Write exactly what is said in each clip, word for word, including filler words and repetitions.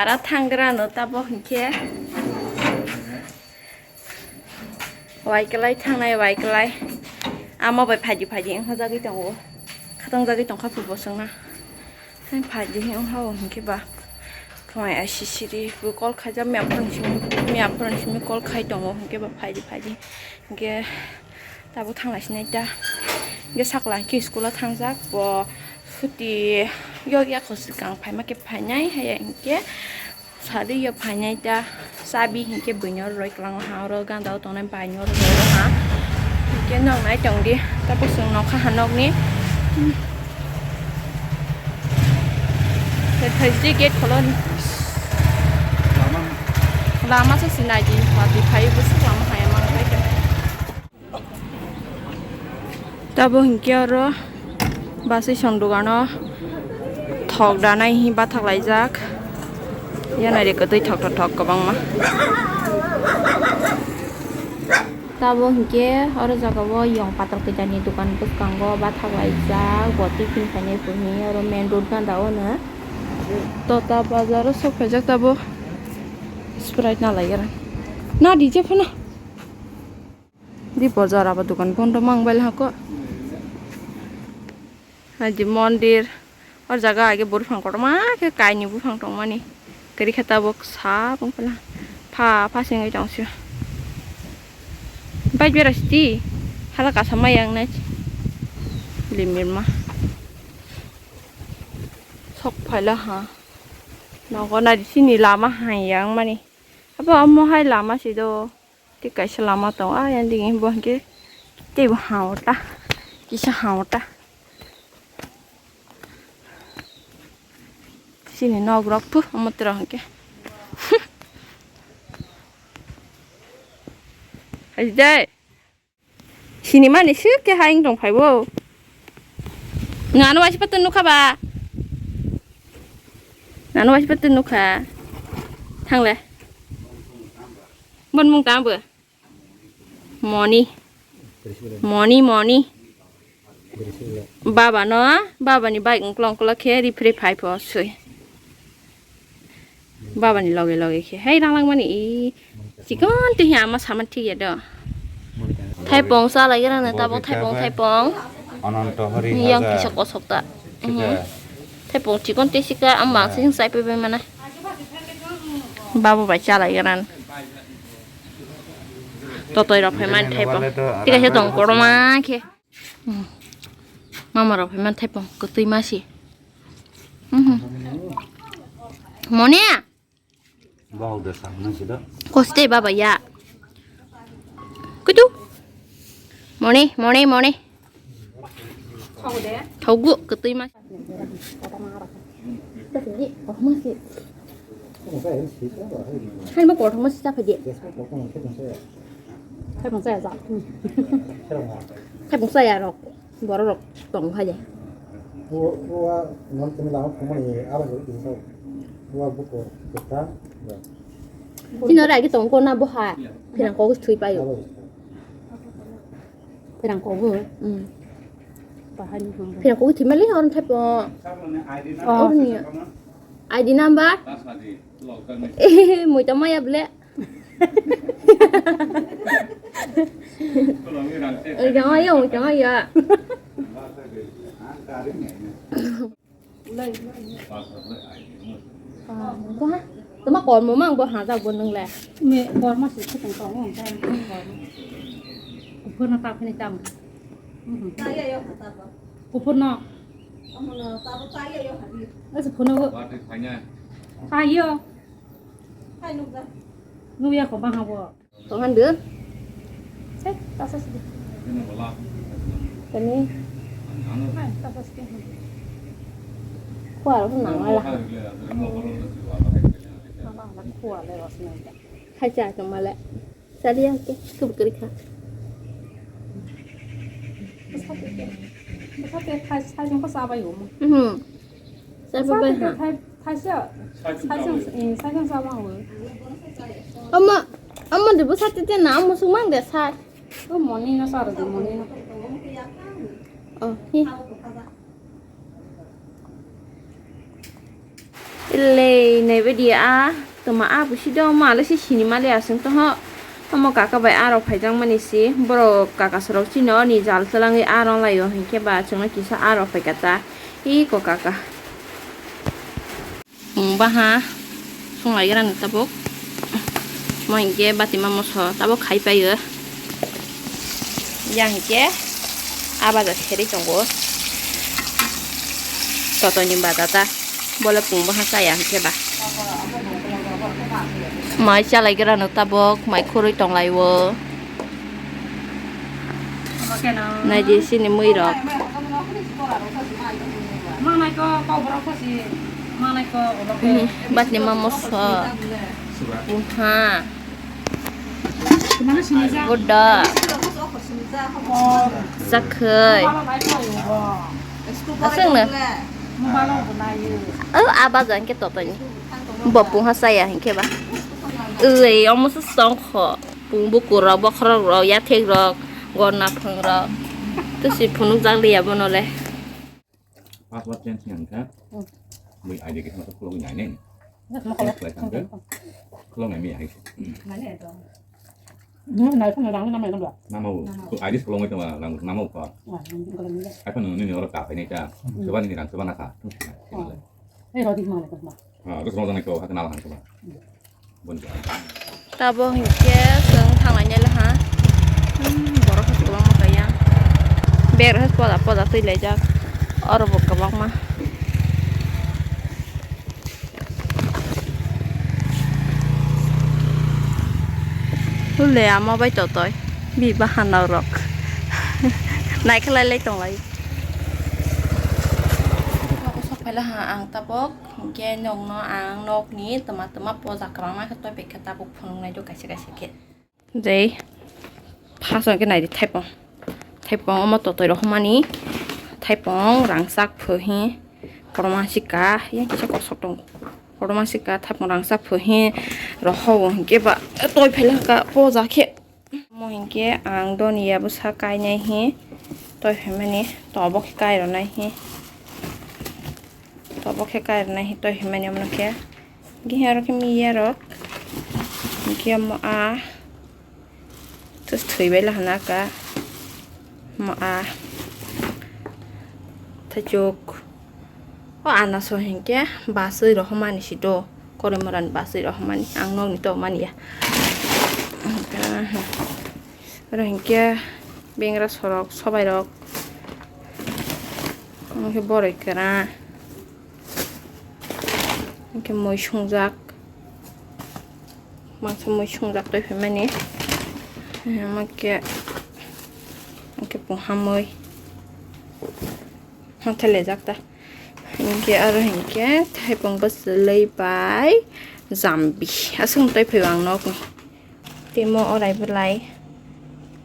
Ara thangrano tabo hinkhe. Waiklai thangnai, waiklai. Amo bai phaidi phaidi wngkha jagwi tongo. Khatang jagwi tongkha phubo songna. Hai phaidi wngkha o hinkhe ba. Khwai ai sisiri bo call khaijak, miya phone simi, miya phone simi call khai tongo hinkhe ba phaidi phaidi. Hinkhe tabuk thanglai sinai ta. Hinkhe sakla hinkhe school o thangjak bo. Suti yokya kho swkang phaima khe phainai haya hinkhe. Sadi yo phainai ta, chabi hinkhe buino roi kwlangma ha, oro ganda o tongnai bai no roi ha. Hinkhe nok nai tong di, tabuk chwng nokha ha nokni. Tei thaisri gate kholo ni. Lama se sinai di, wati phai bwswk lama haya mang khai. Tabo hinkhe oro basai son dogano thok danai hi bathak laijak. Yanari kwtwi thok thok thok kwbangma. Tabo hinkhe oro jaga o yong patok twi jani dokan bwskango bathak laijak, bo tiffin khainai phuru oro main road ganda o no. Tota bazar o sok phaijak tabo Sprite na lai gra. Na D J phano. Di bozar abo dokan bondo mang bai hako. Haji mondir. O jaga age buphang kotorma khe kaini buphang tongmani. Kari khe tabuk sap wng phala. Pha pha singwi tong sio. Bike bera siti. Hala kasa mai yang nai. Limirma. Sok phaila ha. Nogo nai sini lama hai yang mani. Abo amo hai lama si do. Tei kaisa lama tongo, ayang digi bo hinkhe teibo ha ota, kisa ha ota. Chini nok rok phu omo tere hinkhe. Hai de. Sini mani sik khe ha wng tong phai bo. Nano waisa patun nukha ba. Nano waisa patun nukha. Thangle. Bon mung tamo bo. Moni. Moni, moni. Baba no, baba ni bike ungkla ungkla khe rifre phai pho swi. Baba ni loge loge khe. Hai rang langmani i chikon twi ama saman thik ya do. Thaipong sa lai gra na tabo thaipong, thaipong. Ananto hari yang kisa kosok ta. Thaipong chikon twi sika ama sing sai pe mana. Baba bai cha lai gra. Totoi rok phai mani thaipo. Thik ase tong kotorma khe. Mama rok phai mani thaipo kwtwi ma si. Mone. Koste baba ya. Kutu. Mone, mone, mone. Thogo kwtwi ma. Hai ma kothoma si cha phai di. Hai bung cha ya cha. Hai bung cha ya rok. Borok rok tong phai de. Chini oro agi tong ko na bo ha. Phirang ko thui payo. Phirang ko bo. Phirang ko thimali hor thai po. Oh. Hor ni. I D number? Eh, moi ta maya ble. Moi ta maya, moi ta maya. Tama kormo mang bo hajak bo nung le. Me kormo si khutang tong ong tai kormo. Kuphur na ta phini tam. Kuphur no. Asa phone bo. Ayo. Nung ya ko bang habo. Tong han de. Sek, tasa sidi. Tani. Hai, tasa sidi. Khua ro nang la. Khua le ros nang. Khai cha to male. Sari ya ke, kub kri kha. Bwsate thai, thai jong ko chabai omo. Mhm. Chabai ha. Thai, thai sa, thai jong, eh, thai jong chabai omo. Omo, omo de bwsate te na, omo sumang de sai. O moni no sar de moni no. Oh, hi. Elei naibaidi a toma a busi do ma le se sini mali aswng tongho. Omo kaka bai aro phaijak mani si borok kaka sorok chini oni jal twlangwi aro laio hinkhe ba chwngno kisa aro phaikha ta. Iko kaka. Baha sunglai grano tabuk. Mo hinkhe batima moso tabuk khai paio. Yang hinkhe a baja kherwi tongo. Totoni baja ta. Bole pung baha chaya hinkhe ba. Mai chalai grano tabuk, mai khurui tonglaio. Naidi sini mui rok. Mangnai ko, kok borok ko si, mangnai ko, obo ke. Hmm, batni ma moso. Bumha. Mana sini ja? Goda. Sakhai. Aswng no. Mobile o bo nayo. Oh, aba jang ke totoni. Bo bumha saya hinkhe ba. Ui, omo se songkho. Pung bukur rok, bokhorok rok, yathek rok, gor naphang rok. Tusi phunuk jak liya bono le. Password change wngkha. Hmm. Bui I D khe khulogwi nai nai. Change khlai thangkhe. Khulok nai mi hai. Hmm, nai phano rang nama nambla. Nama u. Nama. Tu I D khulogwi tongma rang nama u kha. Wah, hmm, kalau ni. Ai phano nini oro ka phai nai ta. Hmm. Soba nini rang soba na kha. Thung si nai. Oh. Eh, rodi mana kau ma. Ha, terus mau tanya kau hak kenal hang soba. Hmm. Tabuk hinkhe chwng thanglainai le ha. Hmm, borok hai kwbangma kaiya. Bag rok hai poda poda twi laijak. Oro bo kwbangma. Hule ama bai totoi. Bi bahan rok. Naikhe lai lai tonglai. Sok phaila ha ang tabuk. Hinkhe nokno ang nokni twma twma poja kwbangma khe toipaikha tabuk phunuknai do kaisa kaisa khe. Jai phaso khe naidi thaipong. Thaipong omo totoi rohormani. Thaipong rangchak pho hi. Kotorma sika yang kisa kosok tongo. Kotorma sika thaipong rangchak pho hi. Rohor o hinkhe ba toi phela ka poja khe. Omo hinkhe ang doniya bwsa kainai hi toi phaimani, tobo khe kai rwnai hi, tobo khe kai rwnai hi toi phaimani omono khe. Hinkhe oro khe miya rok hinkhe omo a thwi bai lahana ka omo a thaichuk. O anaso hinkhe baswi rohormani si do, korimorani baswi rohormani, ang nokni tongmani ya. Oro hinkhe bengra sorok, sobai rok, hinkhe boroi kwra, hinkhe mui sungjak, mangsa mui sungjak twi phaimani, hinkhe, hinkhe pungha mui. Hathai lejak ta. Hinkhe aro hinkhe thaipung bwswlwi bai jambi. Aswk tei phaibo ang nokni. Tei mo orai bwlai.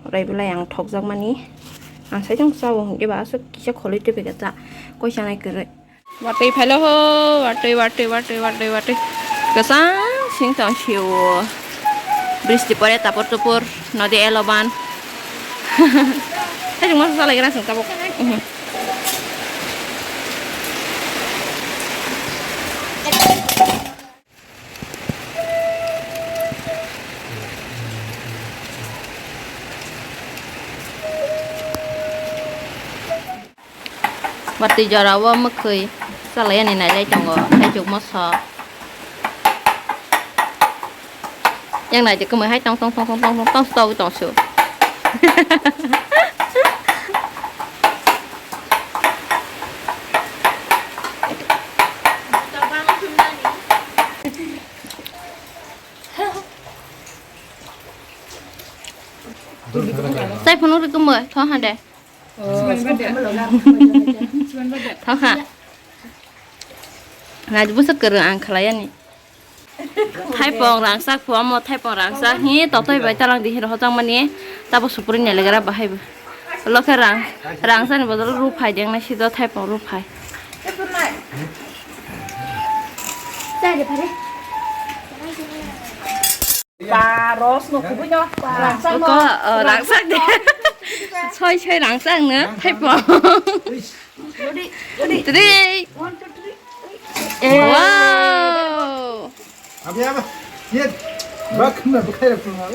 Orai bwlai ang thokjakmani. Ang saichung chao hinkhe ba aswk kisa kholwi tei phai kha ta. Koi chanai kwrwi. Watwi phailo ho, watwi, watwi, watwi, watwi, watwi. Kwchang sing tong sio. Bristi pore tapur tupur, nodi eloban. Hai, chwng masa salai gra chwng tabuk. Mhm. Watwi jora o mwkhwi chalaiyani nailai tongo, thaichuk moso. Yang naidi kwmwi hai tong tong tong tong tong tong tong tong tong su. Chai phunuk ri kwmwi thong ha de. Thokha. Nai busa kwrwng ang khlaiyani. Thaipong rangchak phuamo, thaipong rangchak hi totoi bai talang di hino hojang mani. Tabo supuri nelegra bahai bo. Lokhe rang, rangchani bodol ruphai deng nai sido thaipong ruphai. Ba, rosno kubui no, rangchak no. Ko, oh, rangchak de. Soi, soi rangchak no, thaipong. Ready, ready. Three. One, two, three. Wow. Ye, bak na bukhai rok tuma.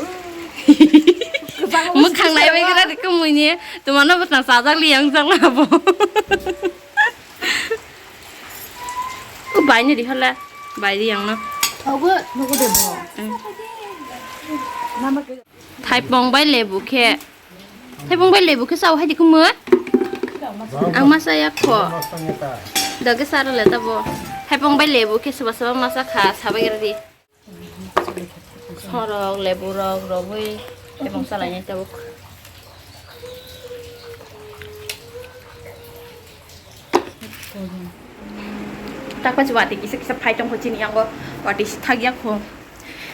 Mukhang nai bai gra de kumui ni. Tuma no bwsna sajak li yang jang na bo. O bai ni di hala. Bai di yang no. Ogo, nogo de bo. Nama ke. Thaipong bai lebu khe. Thaipong bai lebu khe sao hai di kumui. Ang masa yak kho. Doge saro le tabo. Thaipong bai lebu khe soba soba masa kha sabai gra di. Sorok, leburok, rogwi, tebong salainai tabuk. Takpachi watwi kisa kisa phai tongkho chini yango, watwi si thakya kho.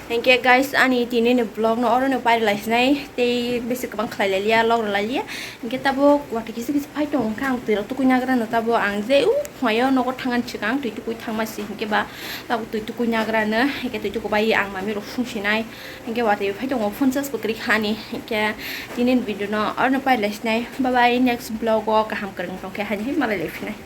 Hinkhe guys, ani tini ni vlog no oro no pairwlai sinai, tei bisi kwbang khlai lai liya, log rw lai liya. Hinkhe tabuk watwi kisa kisa phai tongo, hinkhe ang twi rok tukui nagra no tabuk ang je u phunaio nogo thangani swkang twi tukui thangma si hinkhe ba. Tabuk twi tukui nagra no, hinkhe twi tukui bai ang mami rok sung sinai. Hinkhe watwi phai tongo phone charge bo kwrwi kha ani. Hinkhe tini ni video no oro no pairwlai sinai. Bye bye, next vlog o kaham kwrwng tongkhe haini hai malai lai phinai.